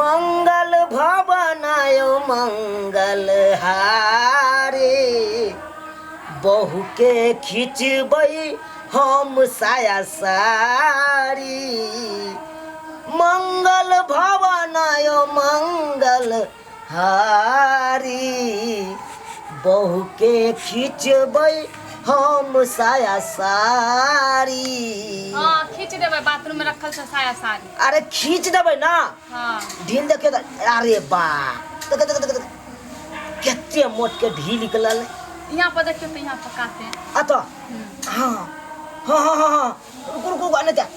मंगल भवनाय मंगल हारे, बहू के खिचबै हम साया साड़ी। मंगल भवनाय मंगल हारी, बहू के खिचबै हम साया साड़ी। हाँ, खींच देबै, बाथरूम में रखल छै साया साड़ी। अरे खींच देबै ना। हाँ। ढील देखे तऽ, अरे बा, देखे देखे देखे देखे कते मोट के ढील निकलल है। यहाँ पर देखियो तो, यहाँ पर काते। आ तो हाँ हाँ हाँ हाँ हाँ, रुकू रुकू रुकू, आने जा।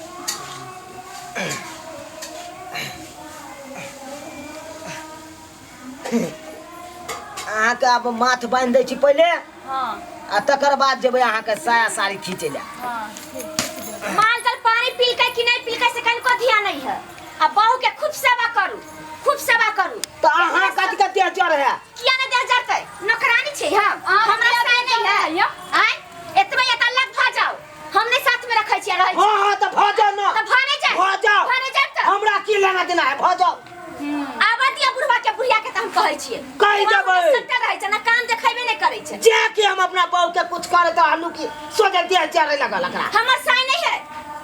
अहाँके आब माथ बान्हि दै छी पहिले। हाँ। आ तकर बाद जेबै अहाँके साया साड़ी खींचै लए। हाँ, ठीक, खींच देबै। माल जाल पानी पीलकै कि नहीं पीलकै से कनिको ध्यान नहीं है। आ बहू के खूब सेवा करू, खूब सेवा करू। तऽ अहाँ कथी के देह जर है? किया नहीं देह जरतै? नौकरानी छै हम, अहाँ हमरा किया साय देह नहीं है। जरतै यौ? आँय, एतबे एतऽ लग भऽ जाउ, हम नहीं साथ में रखै छियै, रहै छी। हाँ हाँ, तऽ भऽ जाउ ना। तऽ भऽ नहीं जाए? भऽ जाउ। भऽ नहीं जाए तऽ? हमरा की लेना देना है, भऽ जाउ। आबऽ दिअ बुढ़वा के, बुढ़िया के तऽ हम कहै छियै। कहि देबै। बाबू के सट्टा रहै छै ना, काम देखेबे नहि करै छै। जे कि हम अपना बहू के कुछ करे तऽ हल्लू की सोझे देह जरे लगल एकरा। हमर साय नहीं है।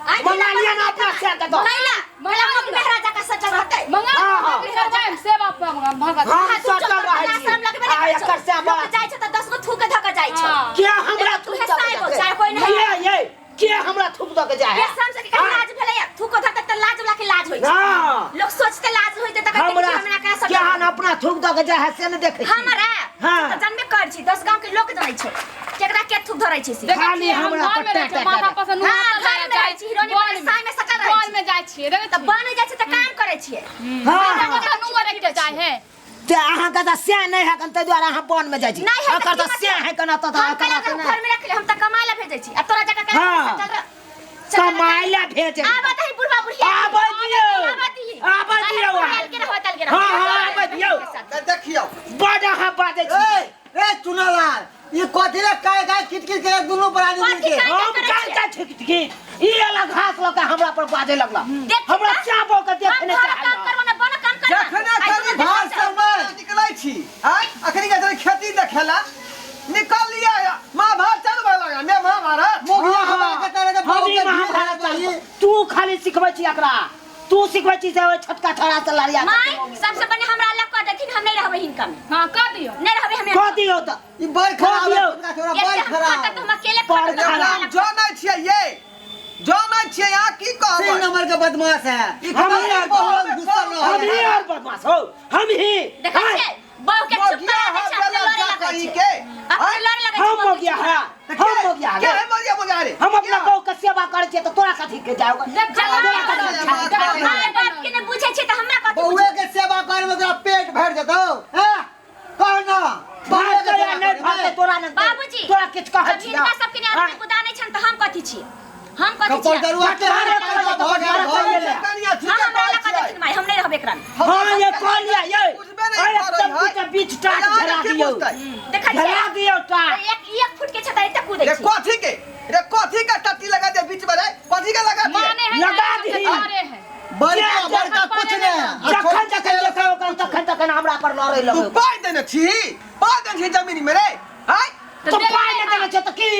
आँय, मंगा लिअ ना अपना साय के तऽ। महिला, महिला मुख मेहरा जकाँ सचल रहतै। मंगा। हाँ, हाँ। जाए सेवा भगत। हम हाँ, तू सटल चल, रहै आश्रम छी। लगबे नहि आ करै छौ। एकर सेवा। लोक जाइ छै तऽ 10 गो थूक धऽ कऽ जाइ छौ। हाँ। के हमरा तू थूक हे दऽ साय के बो, जाय? चाहे कोइ नहि। ये ये के हमरा थूक दऽ के जाय है? ये शर्म से कहीं लाज भेलैया, थूको धऽ के तऽ लाज वाला के लाज होइ छै। हाँ। लोक सोचते लाज होइते तऽ कहतै कि हमरा हमरा केना सटल। केहन अपना थूक दऽ के जाय है से नहि देखै छी। हमरा हाँ। तऽ जनबे कर छी, 10 गांव के लोक जनै छै केकरा के थूक धरै छै से। देखै खाली छियै, हम हमरा घर पर में रहै टा- छियै, टा- माथा टा- पर से नुआ हाँ, उतारल घर में जाइ रहै छी, हिरोनी बन बने में। साय में सटल रहै बन छी। में जाइ छियै, देखै तऽ छियै। बन जाइ छै तऽ काम करै छियै। हाँ। हमरा नुआ रखि के जाइ है। ते अहाँके तऽ सएह नहि है कन, ताहि दुआरे अहाँ वन में जाइ छी। नहि है तऽ एकर की तऽ सएह मतलब? है कन, तऽ हम एकर कहलियै तऽ हम नहि। घर में रख ले, हम तऽ कमाय लए भेजै छी आ तोरा जकाँ केना हाँ। सटल रह। सटल रह। कमाय लए भेजै। आबऽ दही बुढ़वा बुढ़िया। आबऽ दियौ। आबऽ दिही। आबऽ दियौ अहाँ। आयल के रहत, आयल के रहत। हाँ, हाँ, आबऽ दियौ। तऽ देखियौ। बड अहाँ बाजै छी। ए ए चुनालाल, ई कथी रे काय काय किटकिट के दुनू प्राणी कथी मिलके? काय? हम करै काय छियै? काय ठीक ठीक, ई अलग घास लऽ के हमरा पर बाजै लगला। देख हमरा तऽ। चाबो के हम देखने घरक काम चाहला। करबो ना, बनक काम करबो। जखने आइ कनी दुनू भार देखै छौ। समय निकलै छी, आँय अखनी के जरी खेती देखेला निकल लिया महाभारत चलबै लगा मैं महाभारत। हाँ, हमरा के तरह के हम बहुत ई के महाभारत भीड़ है। चलबै। तू खाली सिखबै छी एकरा, तू सिखबै छी से ओहि छोटका छोड़ा से लड़िया। माय, सबसे पहिले हमरा अलग कऽ देथिन, हम नहि रहबै हिनका में। हाँ, कऽ दियौ। नहि रहबै हम। कह दियौ तऽ। ई बड़ खराब दियौ। है छोटका छोरा, एते बड़ हम खराब। खटब तऽ हम अकेले बड़ खटब। खराब। हम जानै छियै ये, जानै छियै, अहाँ की कहबै? तीन नंबर के बदमाश है। ई हम खराब ही बहुत गुस्सा बहुत रह हम ही और बदमाश हो, हम ही। देखै हाँ, छियै, बहू के चुप मोगिया करा दै छै, हम अपने लड़े गलत लगै कही छै। के? अपने लड़े लगै छै, हम बहू के मोगिया चुप है, तऽ हम मोगिया के है। है मोगिया मोगिया रे? हम अपना बहू के सेवा करै छियै तऽ तोरा कथी के जाओ? देख, तोरा कथी के जाओ? माय बाप के नहि बुझै छै तऽ हमरा कथी बहुए के सेवा करे में तोरा पेट भर जेतौ हैं? कह ना, बहुए के भागतै या सेवा नहि करे भागतै में। तोरा नहि। बाबूजी, तोरा किछु कहै जब छियौ। हिनका सबके नहि आदमी गुदा नहि छनि तऽ हम कथी छी? हम कथी कपड़ छी? दरुआ के बटवारा हाथ करै में भऽ गेल, भऽ गेल। कनिया हाँ, ठीके हमरा कहै लऽ कऽ छियै। देथिन माय, हम नहि रहबै एकरा में। हाँ, ये कह लिया ये। बुझबे नहि अरे, करै एकदम है। बीच बीच टाट अहाँ झरा के की दियौ। बुझतै? देखै छियै? झरा दियौ टाट। एक एक फुट के छै तऽ एते कूदै रे छै। कथी के? रे कथी के टट्टी लगा दे बीच में रे? कथी के लगा दिए? माने है लगा ना, दही। घरे है। बड़का बड़का कुछ नहीं आ जखन छोटका जखन देखै ओकर तखन तखन हमरा पर लड़ै तू लगै। पाइ देने छी? पाइ देने छी जमीन में रे? आँय? तऽ तो देले पाइ नहि है। देने छै तऽ की?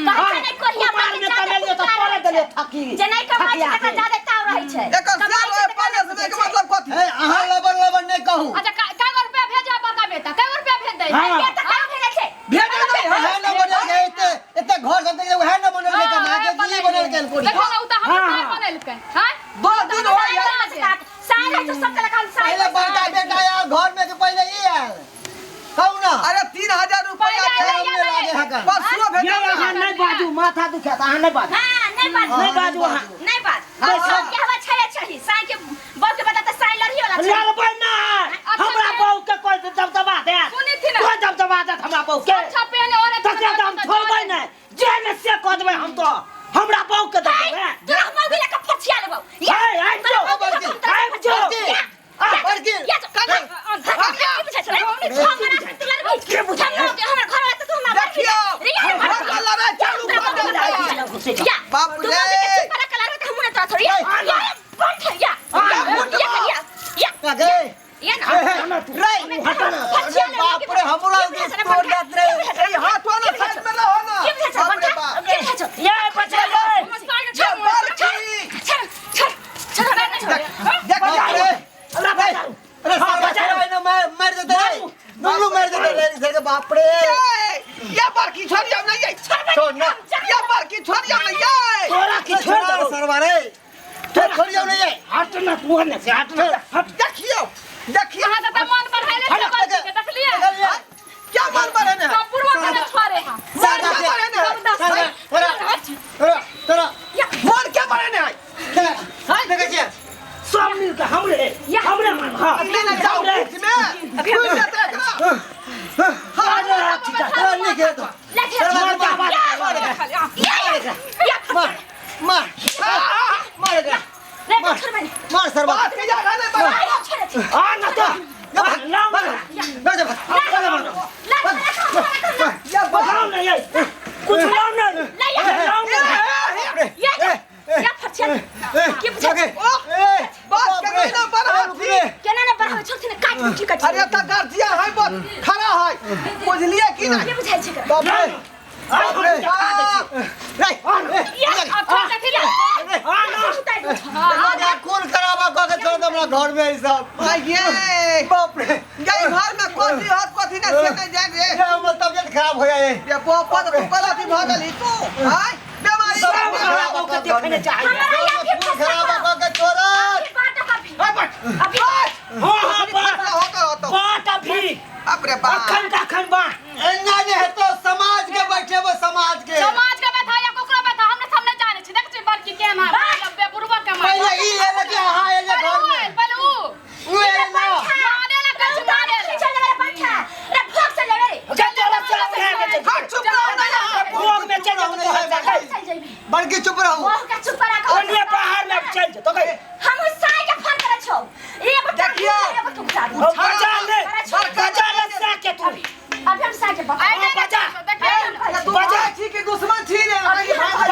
कहै हाँ, छै नहि कोढ़िया कुमार पाइ मे के कमेलियै जादे तऽ ताव तोरे रहै देलियै छै। थकी। जे नहि कमाइ छै थकिया तकरा के। जादे ताव रहै छै। एकर कमाइ से छै तकरा पाइ नहि देने बुझै के छै। मतलब कथी? ए, अहाँ लबर लबर नहीं कहू। अच्छा, कै गो रुपया भेजऽ बड़का बेटा? कै गो रुपया भेज दै? हाँ। बेटा कहाँ भेजै छै? भेजै नहि है। वएह न बनल के एते एते घर सब देखले, वएह न बनल के कमा के जी बनल के कोड़ी। देखो ना, उ तऽ हमर हाँ, साय हाँ। बनेलकै। हाँ? 10 दिन होय है। साय रहै छै सब चलक हम साय। पहले बड़का बेटा आयल घर में के पहले ई आयल। कहू ना। अरे 3000 रुपया पहिले दे। आयल, हमने लागे हकन। परसुओ ये भेजल अहाँ नहि बाजू, माथा दुखायत, अहाँ नहि बाजू। हाँ, नहि बाजू। नहि बाजू अहाँ। नहि बाज। बैस। सबके हवा छै छही। साय के बहू के बता तऽ साय लड़ही वाला छै। लड़बै नहि। अच्छा, हमरा बहू के कोइ दबदबा देत। सुनी थी ना। कोइ दबदबा देत हमरा बहू के। अच्छा पेन औरत तकरा तऽ हम छोड़बै नहि। जे ने से कऽ देबै हम तऽ। हमरा बहू के दबदबा। तोरा हम मौगी लऽ कऽ फसिया लेबौ। हे, आबि जो। तोरा मौगी लऽ कऽ हम तोरा आबि जो। फसिया लेबौ। आ, बड़की। या जो, कहाँ? हाँ, की बुझै छलै? हमरा से तू लड़बही? के बुझै हम मौगी, हमर घर वाला तऽ तू हमरा मारबही। देखियौ, रे, यार, घर मारबही। में लड़ाई चालू तोरा कऽ मौगी देलकै। लड़बही। या, बाप तू रे। मौगी के चुप करा के लड़बही तऽ हमहूँ नहि तोरा छोड़ियै। या, बंद है, या। या, या, या, या। गे। ये ना रे हटा ना अरे बाप रे हमरा के तोड़ जात रे ए हाथ वाला साइड में रहो ना के बुझाइ छौ बाप रे बंठा बाप के बुझाइ छौ ये बचा ले ये बड़की छोड़ छोड़ छोड़ देख देख बाप रे हमरा बचा अरे हाँ, साला बचा छोड़ाई ना मैं मर जते रे दुनू मर जते रे इधर के बाप रे ये ये बड़की छोड़ जाओ ना ये छोड़ ना ये बड़की छोड़ जाओ ना ये तोरा की छोड़ छोड़ दो सरवा रे छोड़ छोड़ जाओ नहीं ये हट ना तू ना से हट ना हट देखियो देखियो अहाँ तऽ मन बढ़ाइले छै बड़की के देखलियै क्या मन बढ़े ने सब बुढ़वा के छोड़े है मन क्या बढ़े ने सरवा तोरा तोरा तोरा मन क्या बढ़े ने हाय देखै छियै सब मिल के हमरे हमरे मान हां अपने ना जाओ बीच में खुल जाते एकरा हां तोरा नहीं के तो ले मार मार मार एकरा ले छोड़ बने मार सरवा बात के जगह नहीं बना छोड़ आ ना तो लाओ ना ना जा भाग ये बात लाओ ना ये कुछ लाओ ना ले लाओ ना ये या फटिया के बुझाइ छौ बात के नहीं ना बढ़ा थी केना ने बढ़ावे छोड़ ने काट मुठी काट अरे त गार्जियन है बस खड़ा है बुझलिए कि नहीं के बुझाइ छै एकरा बाप रे बाप रे रे या अब छोड़ देखी ले आ ना हमरा खून खराबा कऽ के छोड़ दे हमरा घर में ई सब ये बाप रे ये घर में कथी हत कथी ना से नहीं जान रे ये हमर तबियत खराब हो जाए ये पोपा तो गलती भऽ गेली तू आय बीमारी सब खराब होके देखने चाहिए हमरा या फिर खून खराबा कऽ के छोड़ अभी बाट अभी हाय बट अभी हां हां बात हो कर होतो बात अभी बाप रे बाप अखन का अखन बात एना जे हेतो समाज के बैठेबो समाज के समाज के बैठा या ककरो बैठा हमने सामने जाने छी देख छी बड़की केना है बुढ़वा के मारे पहिले ई एले कि अहाँ एले पहिले घर उ में आयल, पहिले उ उ एले ना मारे ला कहै छी मारे ला चल रे पंखा रे भोग से लेवे रे चल तोरा चल हाथ चुप रहो ना यहाँ। भोग में चल जा तो चल चल जेबे बड़की चुप रहू ओह का चुप करा के ओनिए बाहर में चल जा तो कहीं हम साय के फोन करे छौ एगो देखियो। एगो टुकड़ा दू बचा ले बचा ले साके तू अभी हम साय के बता आइ नहि बजा। देखियौ तू बजा। भाई छी कि दुश्मन छी रे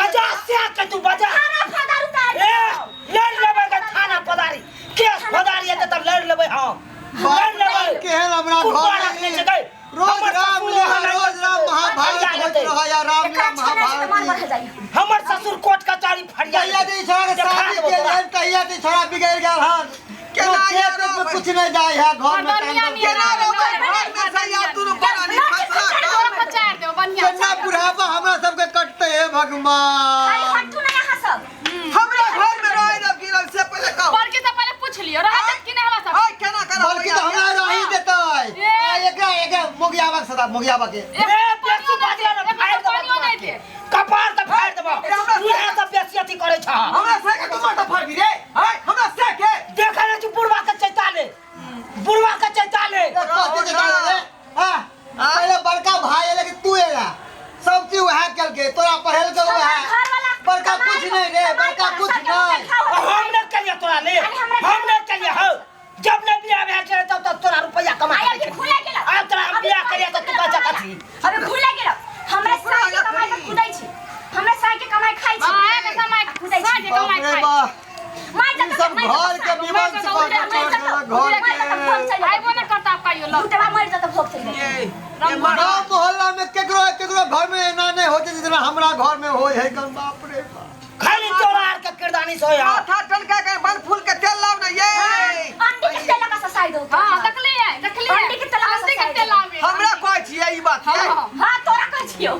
बजा साके तू बजा थाना फदार उतार ए लड़ लेबै के थाना पदारी केस पदारी हेतै तब लड़ लेबै हम लड़ लेबै केहन हमरा कुत्ता घर रखने में छै गई रोज हमर राम ससुर लीला वहाँ रोज राम महाभारत फरिया होइत लेतै। रहै या राम एकरा लीला छना से मन बढ़ महाभारत जाई हमर ससुर कोर्ट कचहरी फरिया तहिया लेतै। दे छोड़ा के देखा शादी देबो के तोरा। लेल तहिया दे छोड़ा बिगड़ गेल हन केना केना यार खेत में कुछ नहीं जाय है घर में मर्दानिया काम नियर केना रहबै घर में से यार दुनू प्राणी फसला तोरा पचार देबो बढ़िया केना बुढ़ापा हमरा सबके कटते हे खाली भगवान हटू ना यहाँ सब हमरा घर में रहे ना गिरल से पहिले कहो बड़की से पहिले पूछ लियो रहत कि नहि हमरा सब आय केना करब बल्कि तो हमरा रही देतै ए। आ एकरा एकरा मोगियाबा के सदा मोगियाबा के ए बेसी बाजला ना फाड़ देबो पानियो नहि दे कपार तऽ फाड़ देबो हमरा तू इएह सब बेसी अथी करै छह हमरा से के तू माथा फाड़बी रे आय हमरा से के देखै नहि छी बुढ़वा के चैताले बुढ़वा के चैताले कथी के कारण रे हां पहिले बड़का भाई एले कि तू एला सब चीज वएह केलकै तोरा पढ़ेल के हमार वएह घर वाला बड़का कुछ नहीं रे बड़का कुछ नहीं हम नहि केलियै तोरा ले हम नहि केलियै हौ जब नहि बियाह भेल छलै तब तक तोरा रुपैआ कमा आय के अभी दै खुले गेल आब तोरा हम बियाह करियै तऽ तू कहै कथी अभी खुले गेल हमरा साय के कमाई के खुदै छी हमरा साय के कमाई खाइ छी हां के कमाई खुदै साँझ छी के कमाई बाप रे खाइ बाप मार ई सब घर के विवंश कऽ के छोड़ देलक घर के आइबो नहि करता कहियो लग लुटवा मर जत भोग चल ये गाँव मोहल्ला में केकरो केकरो घर में एना नहीं होते जितना हमरा घर में होय है गन बाप रे बाप खाली तोरा आर के किरदानी से होय हौ। माथा टनका के बन फूल के तेल लाव ना ये अंडी के तेल लगा ससाई दो हां देखलियै देखलियै अंडी के तेल लगा अंडी के तेल आवे हमरा कहै छियै ई बात ये हां हां तोरा कहै छियौ